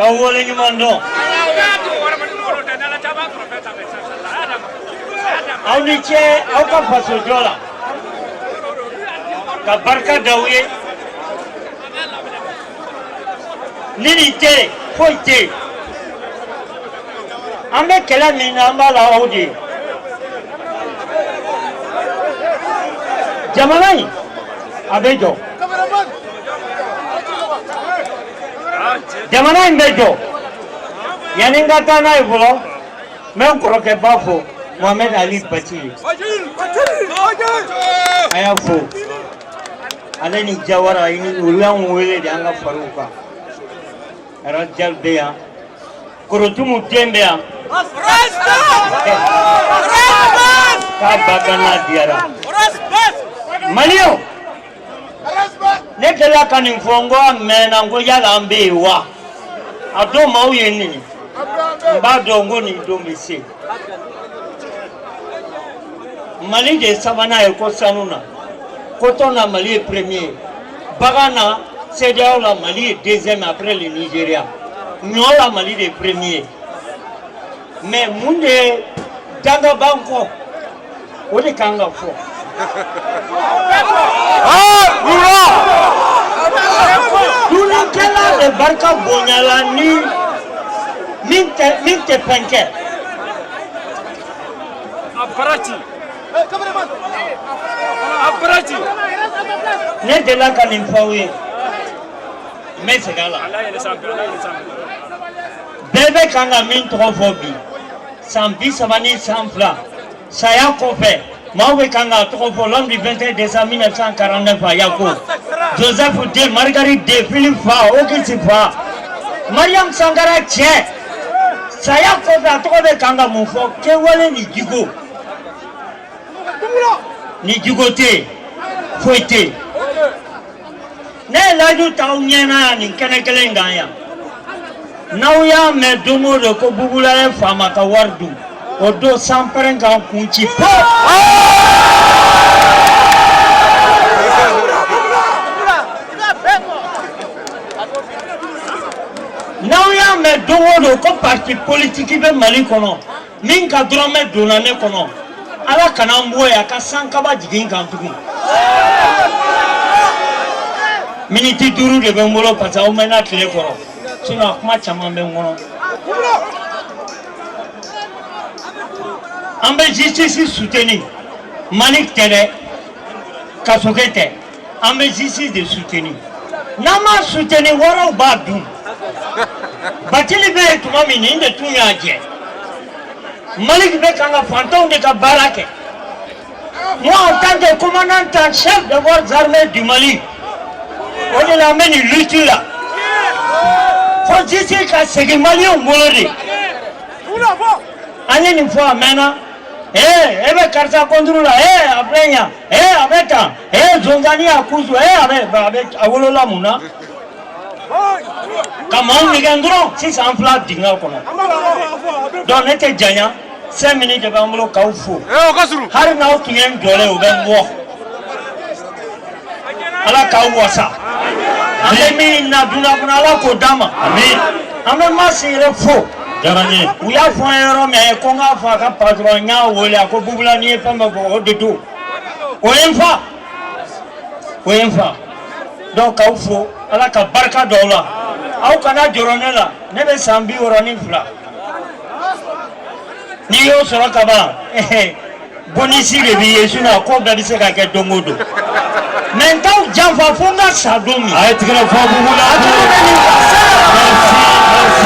K'aw waleɲuman dɔn. Aw ni ce aw ka fasojɔ la, ka barika da aw ye. Ni nin tɛ yen, foyi tɛ yen. An bɛ kɛlɛ min na, an b'a la aw de ye. Jamana in, a bɛ jɔ. Jamana in bɛ jɔ. Yanni n ka taa n'a ye fɔlɔ, n bɛ n kɔrɔkɛba fo, Mohamed Ali Bathily. A y'a fo, ale ni Jawara, olu y'an wele de an ka far'u kan. Rajal bɛ yan, Korotumu den bɛ yan, k'a ba ka n'a diyara. Maliyɛnw, ne delila ka nin fɔ, n ko a mɛnna, n ko yala an bɛ yen wa? A don maaw ye n nɛni. N b'a dɔn n ko nin don bɛ se. Mali de ye sabanan ye ko sanu na, coton na Mali ye premier ye, bagan na CEDEAO la Mali ye deuxième après le Nigeria, ɲɔ la Mali de ye premier. Mais mun de ye danga b'an kɔ? O de kan ka fɔ. Dunnikɛla de barika bonyala ni min tɛ fɛn kɛ. Aparaci. Aparaci. Ne delila ka nin fɔ aw ye, n bɛ segin a la. Ala yɛlɛ sanfɛ, ala yɛlɛ sanfɛ. Bɛɛ bɛ kan ka min tɔgɔ fɔ bi, san 32 saya kɔfɛ, maaw bɛ kan k'a tɔgɔ fɔ, l'homme du 21 décembre 1949 à Yako, Joseph den, Marguerite den, Philippe fa, Auguste fa, Mariam Sankara cɛ, saya kɔfɛ a tɔgɔ bɛ kan ka mun fɔ? Kɛwale ni jiko. Ni jiko tɛ yen, foyi tɛ yen. Ne ye layidu ta aw ɲɛna yan nin kɛnɛ kelen in kan yan, n'aw y'a mɛn don o don ko Bubula ye faama ka wari dun, o don sanpɛrɛn k'an kun ci po. N'aw y'a mɛn don o don ko parti politique bɛ Mali kɔnɔ min ka dɔrɔmɛ donna ne kɔnɔ, Ala kana n bɔ yen a ka sankaba jigin kan tugun. Miniti 5 de bɛ n bolo parce que aw mɛnna tile kɔrɔ, sinon a kuma caman bɛ n kɔnɔ. An bɛ justice soutenir. Mali tɛ dɛ, Kasoke tɛ, an bɛ justice de soutenir. N'an m'a soutenir, waraw b'a dun. Bathily bɛ yen tuma min, nin de tun y'a jɛ. Mali bɛ kan ka fantanw de ka baara kɛ. Moi, en tant que commandant en chef des forces armées du Mali, o de la an bɛ nin lutte la fo justice ka segin maliyɛnw bolo de. An ye nin fɔ a mɛnna. Ee, e bɛ karisa contre la, ee, a filɛ yan, ee, a bɛ tan, ee, zonzanni y'a kusu, ee, a bɛ a wolola mun na ka maaw nɛgɛn dɔrɔn? Sisan an filɛ dingɛ kɔnɔ. Donc ne tɛ janya, 5 minutes de b'an bolo k'aw fo. Hali n'aw tun ye n jɔlen, o bɛ n bɔ. Ala k'aw wasa. An bɛ min na dunan kɔnɔ, Ala k'o d'an ma. An bɛ Masi yɛrɛ fo. Diyara n ye. U y'a fɔ an ye yɔrɔ min ko n k'a fɔ a ka patron, n y'a wele, a ko Bubula, n'i ye fɛn bɛɛ fɔ, o de don. O ye n fa, o ye n fa. Donc k'aw fo, Ala ka barika don aw la. Aw kana jɔrɔ ne la, ne bɛ san 62. N'i y'o sɔrɔ ka ban, bonisi de b'i ye, sinon a ko bɛɛ bɛ se ka kɛ don o don. Mais n t'aw janfa fo n ka sa don min. A ye tigɛrɛ fɔ Bubula. A tigi bɛ nin kan.